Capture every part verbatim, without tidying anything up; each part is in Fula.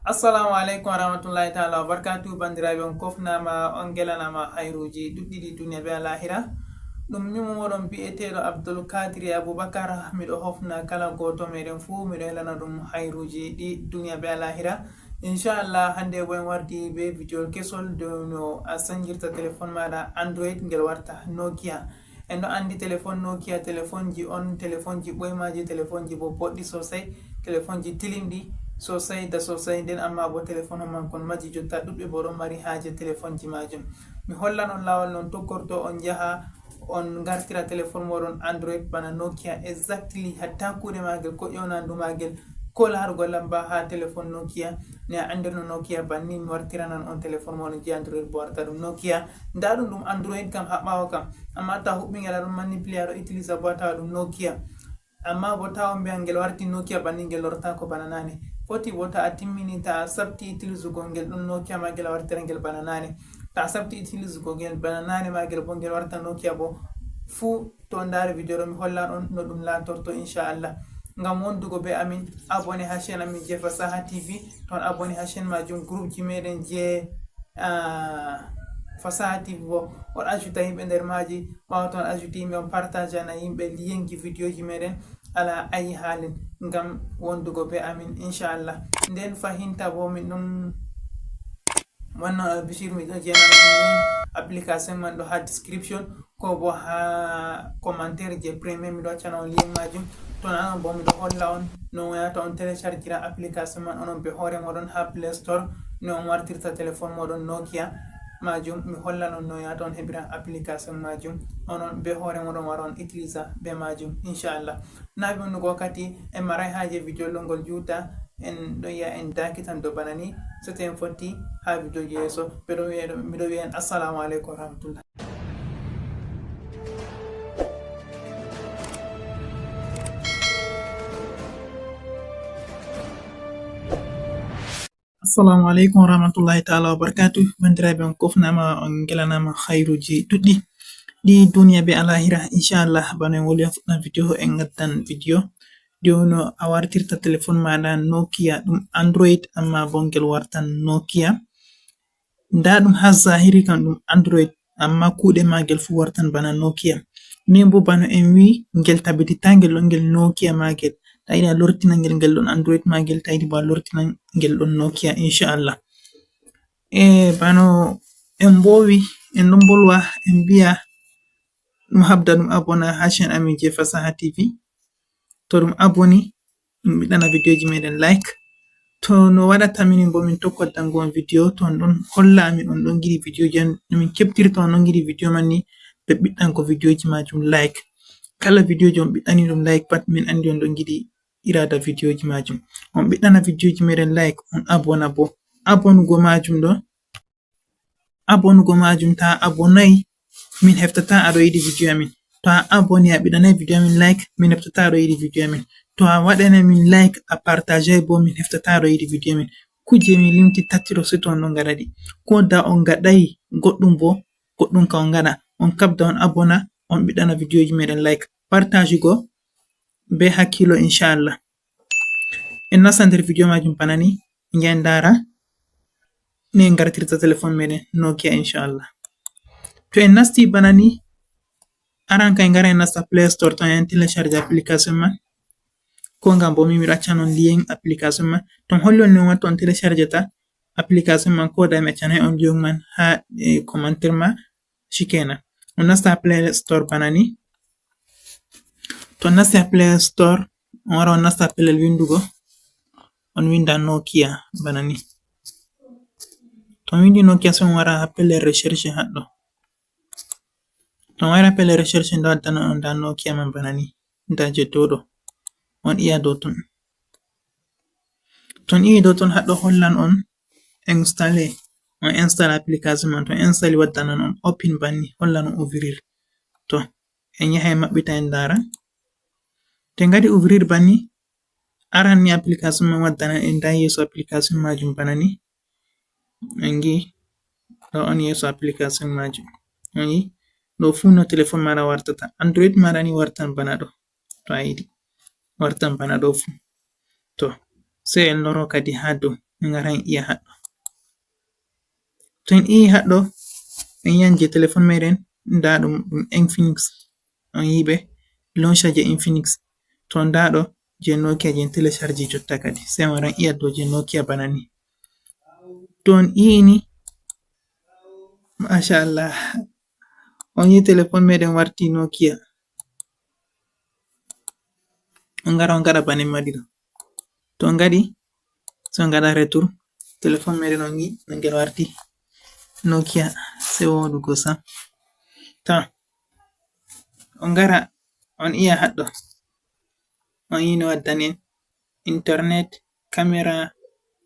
Assalamu aleykum wa rahmatullahi taala wa barakatuh. Bandiraɓe, on kofnama, on gelanama hayruji ɗuɗɗi ɗi duniya be alahira. Ɗum min moɗon bi'eteɗo Abdul Kadiri Abubakar. Miɗo hofna kala goto meɗen fuu, miɗo yelana ɗum hayruji ɗi duniya be alahira. Inchallah, hande bo en wardi be video kesol dow no a sanjirta téléphone maɗa Android ngel warta Nokia. En ɗo andi téléphone Nokia, téléphoneji on, téléphoneji ɓoymaji, téléphoneji bo boɗɗi sosai, téléphoneji tilimɗi sosai da sosai. Nden amma bo téléphone on man kon maji jotta, ɗuɗɓe bo ɗon mari haje téléphoneji majum. Mi hollan on lawol non tokkorto on jaha on ngartira téléphone moɗon Android bana Nokia exactly, hatta kuɗe magel ko ƴewnandu magel ko larugo lamba ha téléphone Nokia. Ne a andirno Nokia bannin wartiranan on téléphone moɗon je Android bo warta ɗum Nokia. Nda ɗum ɗum Android kam ha ɓawo kam. Amma ta huɓɓi ngel aɗon manipulé aɗo utilisa bo a tawa ɗum Nokia. Amma bo ta on mbiyan ngel warti Nokia bannin ngel lortako bana nane. Foti bo ta a timmini ta a sabti utilisugol ngel ɗum Nokia ma ngel a wartira ngel bana nane. Ta a sabti utilisugol ngel bana nane ma ngel bo ngel warta Nokia bo. Fu to on ndaari video ɗo mi hollan on no ɗum laatorto inchallah. Ngam wondugo be amin abonné ha chaîne amin je Fasaha T V, to on abonné ha chaîne majum groupe ji meɗen je ah, Fasaha T V bo on ajouta yimɓe nder maji, ɓawo to on ajouti yimɓe on partage ana yimɓe liyenji video ji meɗen ala ayi haalin ngam wondugo be amin inchallah. Nden fahinta bo min ɗum wannan albishir miɗo jenana application man ɗo ha description ko bo ha commentaire je premier miɗo accana on lien majum. To nanon bo miɗo holla on no yata on téléchargira application man onon be hoore moɗon ha Play Store, no on wartirta téléphone moɗon Nokia majum. Mi hollan on no yata on heɓira application majum onon be hoore moɗon wara on utilisa be majum inchallah. Na ɓe wonnugo wakkati en maray haje video longol juuta, en ɗo yiya en dakitan do bana ni. Sete en fotti ha video je yeeso. Miɗo wiya en assalamu aleykum wa rahmatullah. Assalamu aleykum wa rahmatullahi taala wa barakatuh. Bandiraɓe, on kofnama, on gelanama hayruji ɗuɗɗi ɗi duniya be alahira inchallah. Bana en woli a fuɗɗan video, en gaddan video jono a wartirta téléphone maɗa Nokia ɗum Android amma bo ngel wartan Nokia. Nda ɗum ha zahiri kam ɗum Android amma kuɗe magel fu wartan bana Nokia. Min bo bano en wi ngel tabitita ngel ɗon ngel Nokia magel. Ta yiɗi a lortina ngel ngel ɗon Android magel, ta yiɗi bo a lortina ngel ɗon Nokia inchallah. E bano en mbowi en ɗon mbolwa en mbiya ɗum habda ɗum abona ha chaîne amin je Fasaha T V. To ɗum aboni ɗum ɓiɗɗana videoji meɗen like. To no waɗata minin bo min tokko dango on video to on ɗon holla amin on ɗon giɗi videoji an no min keɓtirta on ɗon giɗi video man ni ɓe ɓiɗɗango videoji majum like. Kala videoji on ɓiɗɗani ɗum like pat min andi on ɗon giɗi irada videoji majum. On ɓiɗɗana videoji meɗen like on abona bo. Abonugo majum ɗo abonugo majum ta abonai min heftata aɗo yiɗi video amin. To a aboni a ɓiɗanai video amin like min heftata aɗo yiɗi video amin. To a waɗanai min like a partageai bo min heftata aɗo yiɗi video amin. Kuje min limti tati ɗo seto on ɗon gaɗaɗi. Ko da on gaɗai goɗɗum bo goɗɗum ka on gaɗa on kabda on abona on ɓiɗɗana videoji meɗen like partage go be hakkilo inchallah. En nasta nder video majum bana ni en yaha en ndara ni en ngartirta téléphone meɗen Nokia inchallah. To en nasti bana ni aran ka en ngara en nasta Play Store to en télécharge application man. Ko ngam bo min miɗo acca non lien application man to on holli on ni on watta on télécharge ta application man ko da mi accanai on lien man ha e commentaire ma. Shikenan on nasta Play Store bana ni. To on nasti ha Play Store on wara on nasta pellel windugo on winda Nokia bana ni. To on windi Nokia sai on wara ha pellel recherche haɗɗo. To on wara pellel recherche nda waddana on nda Nokia man bana ni. Nda je dow ɗo on iya dow ton. To on iwi dow ton haɗɗo hollan on installe on installe application man to on installe waddanan on open banni hollan on ouvrir. To en yaha en maɓɓita en ndara. To en ngadi ouvrir banni aran ni application man waddanan en nda yeeso application majum bana ni. En ngi ɗo on yeeso application majum on yi ɗo fu no téléphone maɗa wartata android maɗa ni wartan bana ɗo. To a yiɗi wartan bana ɗo fu to sai en loro kadi ha dow. En ngara en yi'a haɗɗo. To en yi'i haɗɗo, en yi'an je téléphone meɗen, nda ɗum, ɗum Infinix. On yi'i ɓe, launcher je Infinix. To nda ɗo, je Nokia je en télécharge jotta kadi. Sai on wara en yi'a dow je Nokia bana ni. To on yi'i ni, machallah. On yi'i téléphone meɗen warti Nokia. On ngara on ngaɗa bana ni madi ɗo. To on ngaɗi, sai on ngaɗa retour. Téléphone meɗen on yi'i no ngel warti Nokia, sai woɗugo sam. To on ngara on yi'a haɗɗo. On yi'i no waddani en internet, camera,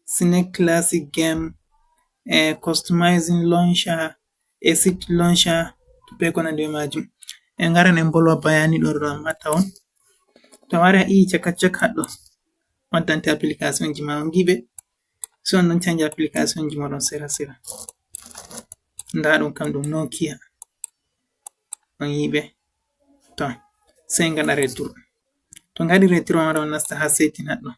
Snake Classic Game, e customizing launcher, e site launcher, to be ko nandi be majum. En ngaran en bolwa bayani ɗo, ɗo amma tawon. To wara i caka caka haɗɗo. Waddante application ji ma on yi'i ɓe. So on ɗon canja application ji moɗon sera sera. Nda ɗum kam ɗum Nokia. On yi'i ɓe. To, sai ngaɗa retour. To ngaɗi retour on wara on nasta ha setting haɗɗo.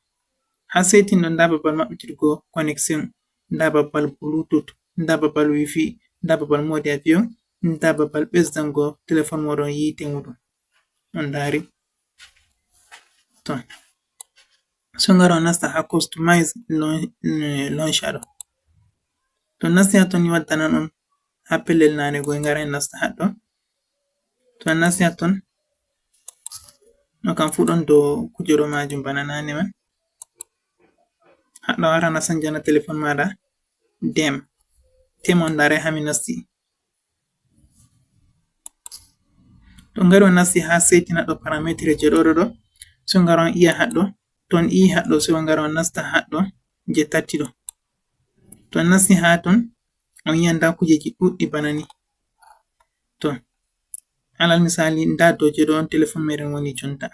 Ha setting ɗo nda babal maɓɓitirgo connection, nda babal Bluetooth, nda babal Wi-Fi, nda babal mode avion, nda babal ɓesdango téléphone moɗon yiite muɗum. On ndari. To. So ngara on nasta ha customize laun-, eh, launcher ɗo. To nasti ha ton ni waddanan on ha pellel nane go en ngara en nasta haɗɗo. To nasti ha ton, no kam fu ɗon dow kuje ɗo majum bana nane man. Haɗɗo wara na sanjana téléphone maɗa dem. Tem on ndare ha mi nasti. To ngari on nasti ha setting haɗɗo parametre je ɗo ɗo ɗo. So ngara on yi'a haɗɗo. To on yi'i haɗɗo, sai on ngara on nasta haɗɗo je tati ɗo. To on nasti ha ton, on yi'an nda kujeji ɗuɗɗi bana ni. To, alal misali, nda dow je ɗo on téléphone meɗen woni jonta.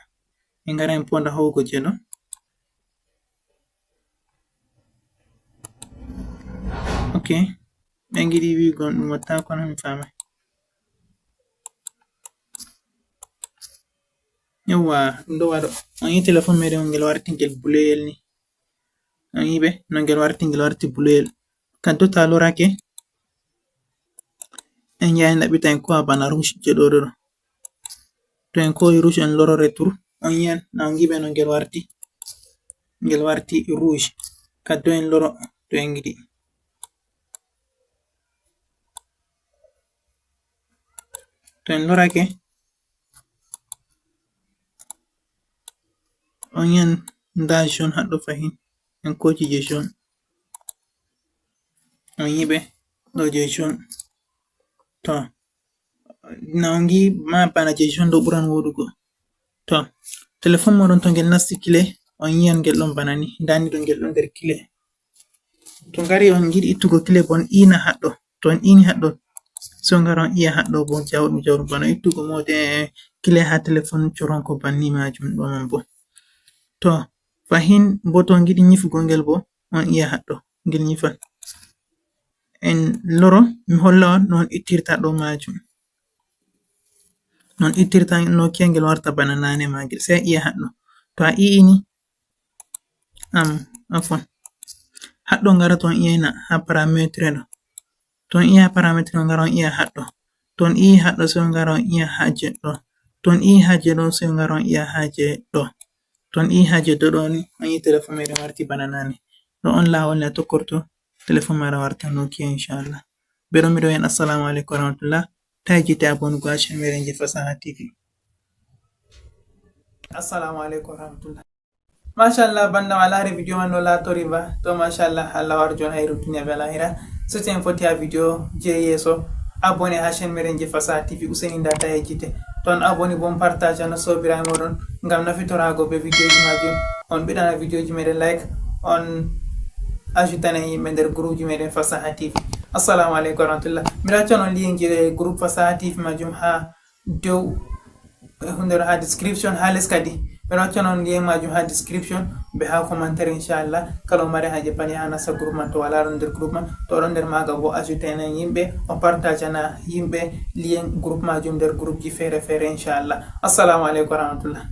En ngara en ponda howugo je ɗo. Ok. Ɓe ngiɗi wi'ugo on ɗum wattaako na mi faamai. Yawwa, ɗum ɗo waɗo. On yi'i téléphone meɗen on ngel warti ngel buleyel ni. On yi'i ɓe, no ngel warti, ngel warti buleyel. Kaddo ta lorake, en yahi en ɗaɓɓita en ko'a bana rouge je ɗo ɗo ɗo. To en ko'i rouge en loro retour, on yi'an na on yi'i ɓe no ngel warti. Ngel warti rouge. Kaddo en loro to en ngiɗi. To en lorake, on yi'an nda jaune haɗɗo fahin. En koci je jaune. On yi'i ɓe ɗo je jaune. To, na on ngi'i ma bana je jaune ɗo ɓuran woɗugo. To, téléphone moɗon to ngel nasti clé, on yi'an ngel ɗon bana ni. Nda ni ɗo ngel ɗon nder clé. To ngari on ngiɗi ittugo clé bo on ina haɗɗo. To on ini haɗɗo, so ngara on iya haɗɗo bo jawɗum jawɗum bana ittugo mode clé ha téléphone coronko banni majum ɗo man bo. To fahin bo to on ngiɗi nyifugo ngel bo on iya haɗɗo, ngel nyifan. En loro mi holla on no on ittirta ɗo majum. No on ittirta Nokia ngel warta bana nane magel. Sai a iya haɗɗo. To a iini, am, afwan. Haɗɗo ngara to on iyayna ha parametre ɗo. To on iya ha parametre ɗo ngara on iya haɗɗo. To on iyi haɗɗo sai on ngara on iya ha jeɗɗo. To on iyi ha jeɗɗo sai on ngara on iya ha jeɗɗo. To on iyi ha jeɗɗo ɗo ni on yi téléphone meɗen warti bana nane. Ɗo on lawol ne a tokkorto téléphone maɗa warta Nokia inchallah. Be ɗon miɗo wi'en assalamu alaikum warahmatullah. Ta yejjite abonnugo ha chaîne meɗen je Fasaha T V. Assalamu alaikum warahmatullah. Machallah, bandam a laari video man no laatori ba. To machallah, Allah warjo on hayru duniya be lahira. So tawi en foti ha video je yeeso, abonné ha chaîne meɗen je Fasaha T V, useni nda ta yejjite. To on abonné bo on partage na sobiraɓe moɗon ngam nafitoraago be videoji majum. On ɓiɗana videoji meɗen like, on ajoutana yimɓe nder groupe ji meɗen Fasaha T V. Assalamu alaikum warahmatullah. Mi accan on lien je groupe Fasaha T V majum ha dow, eh, hunde ɗo ha description, ha les kadi. Mi accan on lien majum ha description be ha commentaire inchallah. Kala o mari haje pani ha nasta groupe man to wala ɗon nder groupe man. To ɗon nder maga bo ajoutana yimɓe, o partage na yimɓe lien groupe majum nder groupe ji fere fere inchallah. Assalamu alaikum warahmatullah.